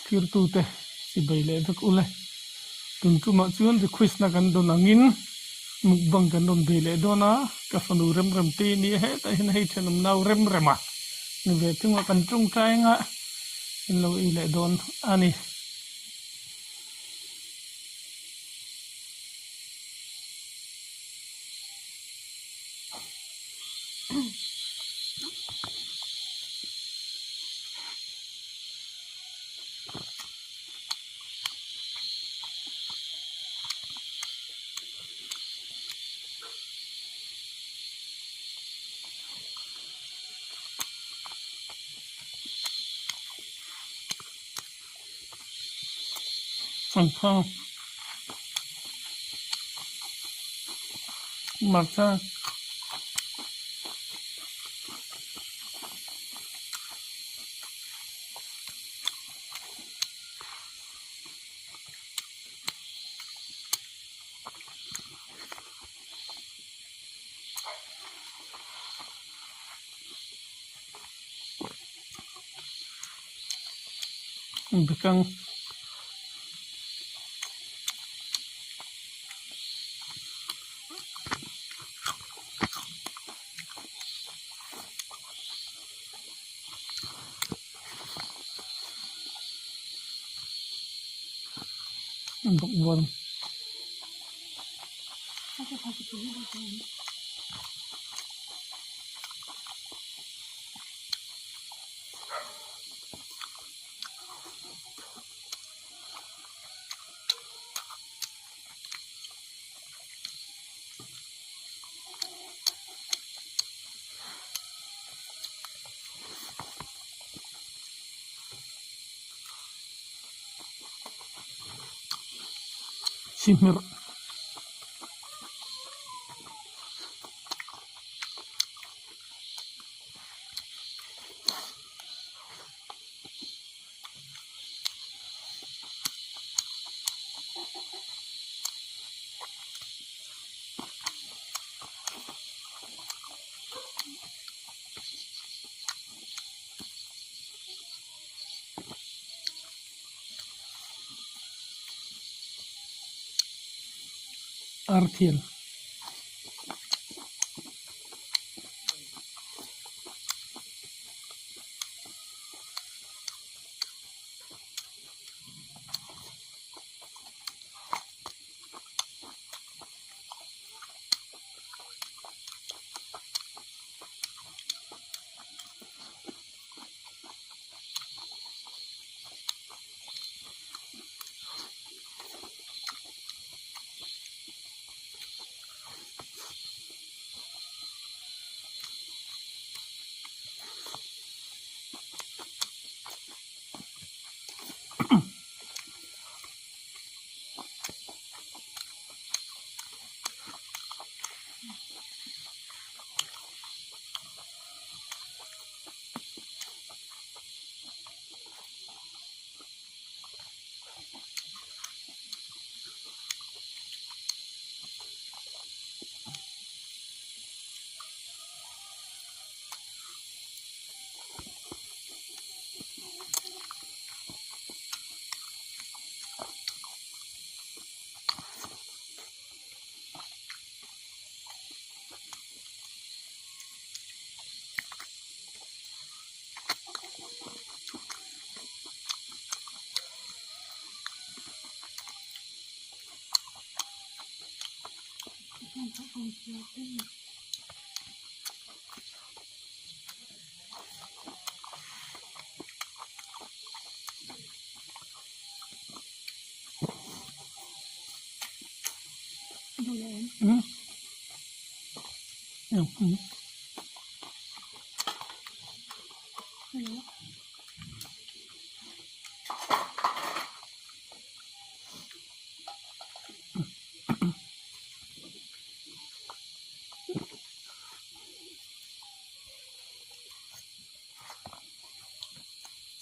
Thirtute chibai leh vek ule. Tun tumah chuan request na kan dawn angin mukbang kan rawn bei leh dawn a, ka fanu Remrem te i nia hetah hian hei thenawm nau Remrema ni ve thung a, kan tawngtai anga in lo ei leh dawn a ni. Sangha hmarcha Bekang bawkbawn. Sihhmir. Arthil.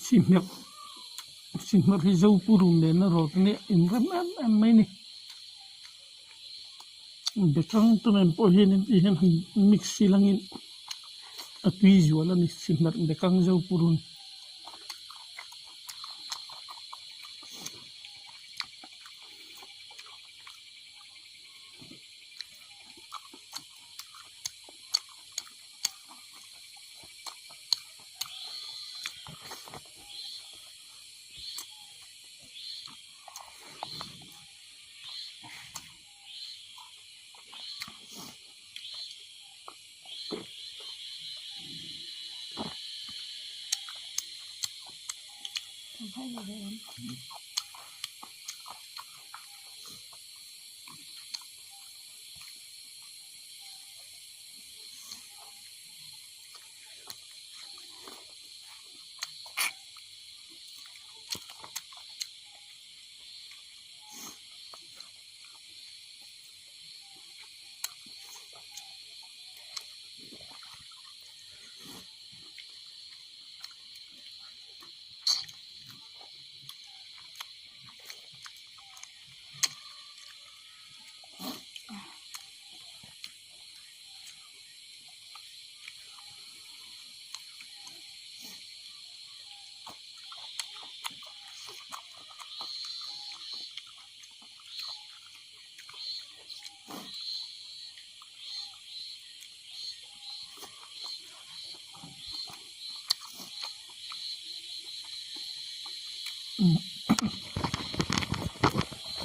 Sihhmeh sihhmeh hi zo purun nena rawt a nia inrem em em mai a ni bekang te nen pawh hian in tih hian han mix ilangin a tui zual a ni sihhmeh bekang zo purun.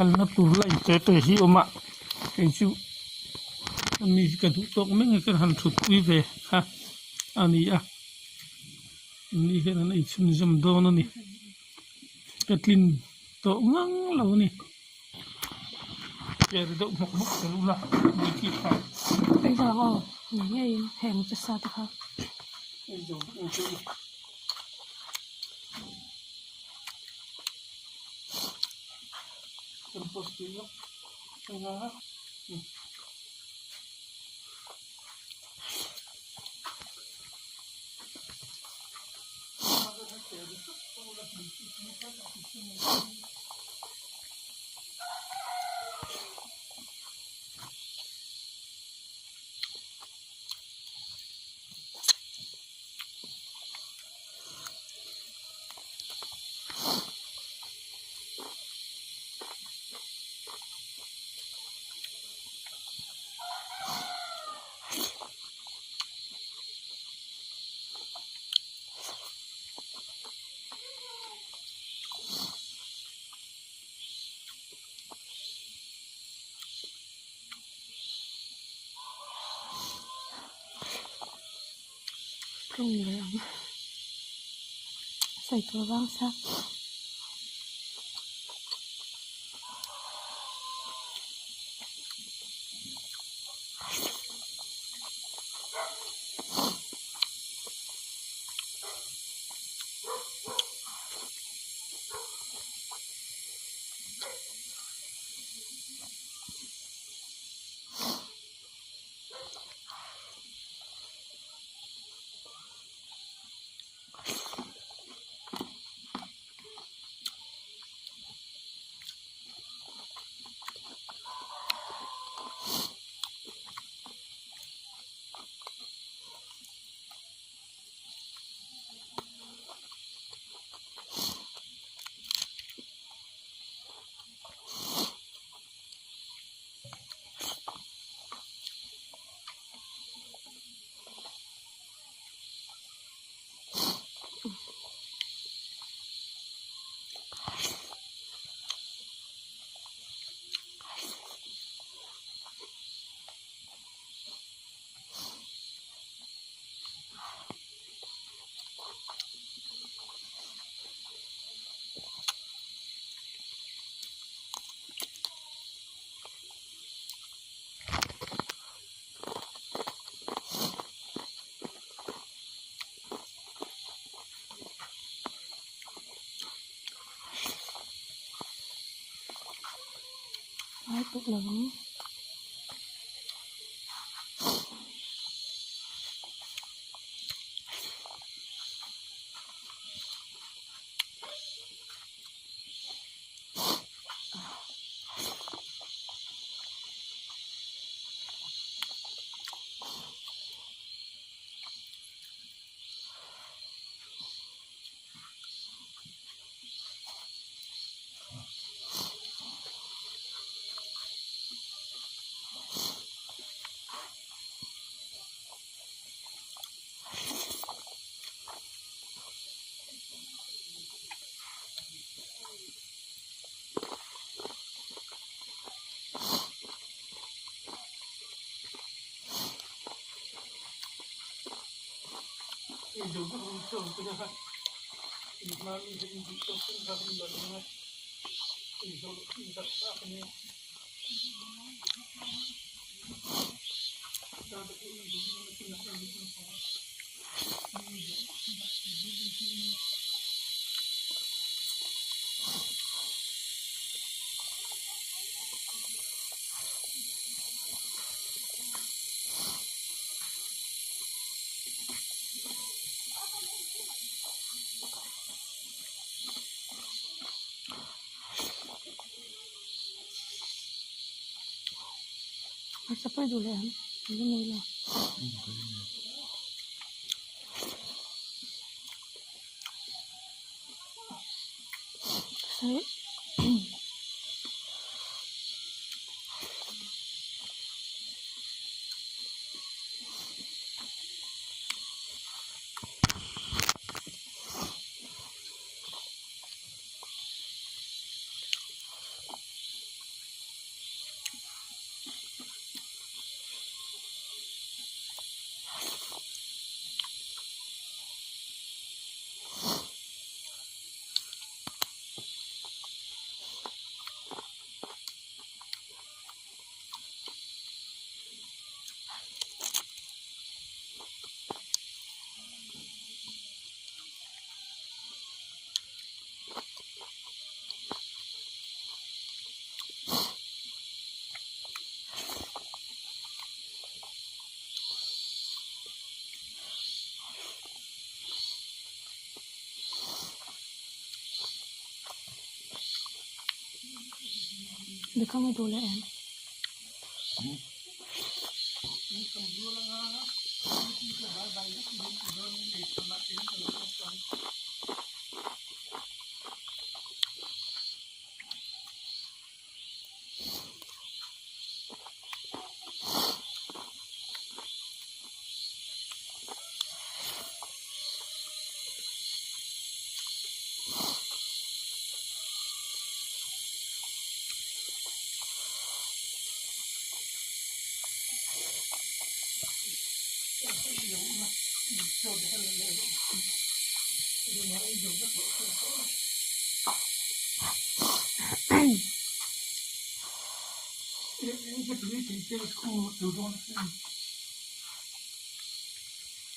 Kalna tur la in te te hi a awm a kei chu mi hi ka duh tawk mai ang ka han thut pui ve kha a ni a ni hian an ei chhunzawm dawn a ni ka tlin tawh ngang lo a ni. Cher deuh hmawk hmawk tel ula ni khi kha. Ei zo ang aw ni ngeiin heng chu sa te kha. Ei zo vek ang che u. Kan post tih lawk anga. Tawng leh ang sawi tur vang sa. Ai tawh lo ang. Hmarcha pawh i duh leh ang i la nei lo. Bikhang i duh leh em?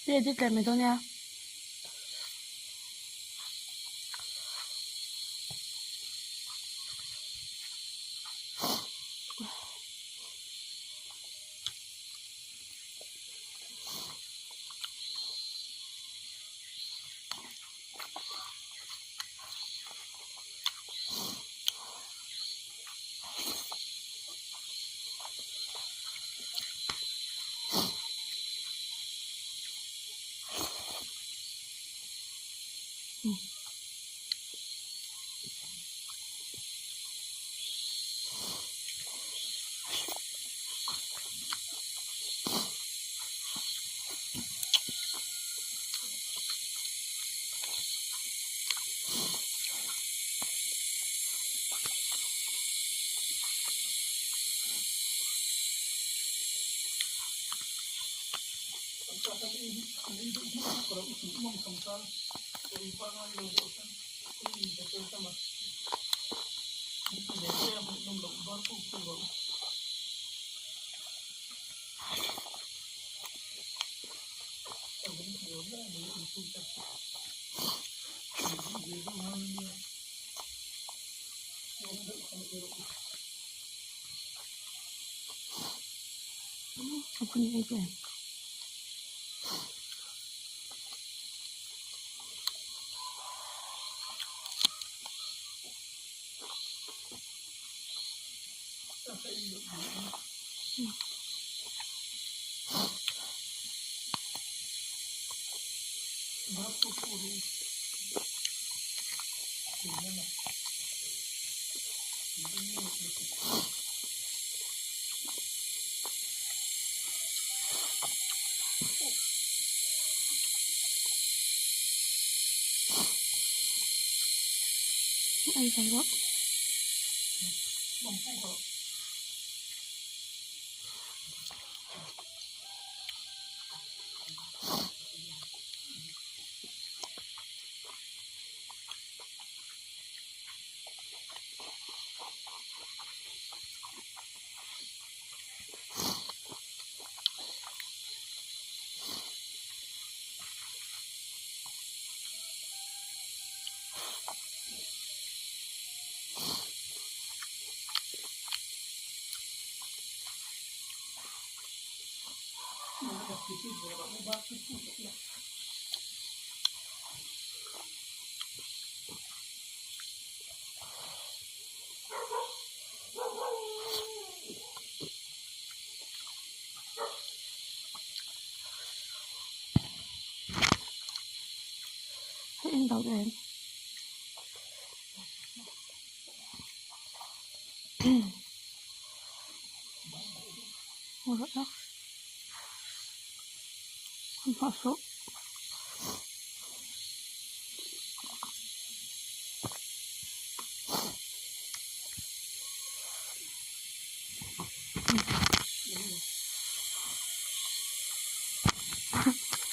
Tui a tlem mai dawn nia. A phun ei duh em? Ai zo rawh. Hei eng deuh em?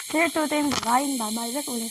Thlir tute in bye bye vek ule.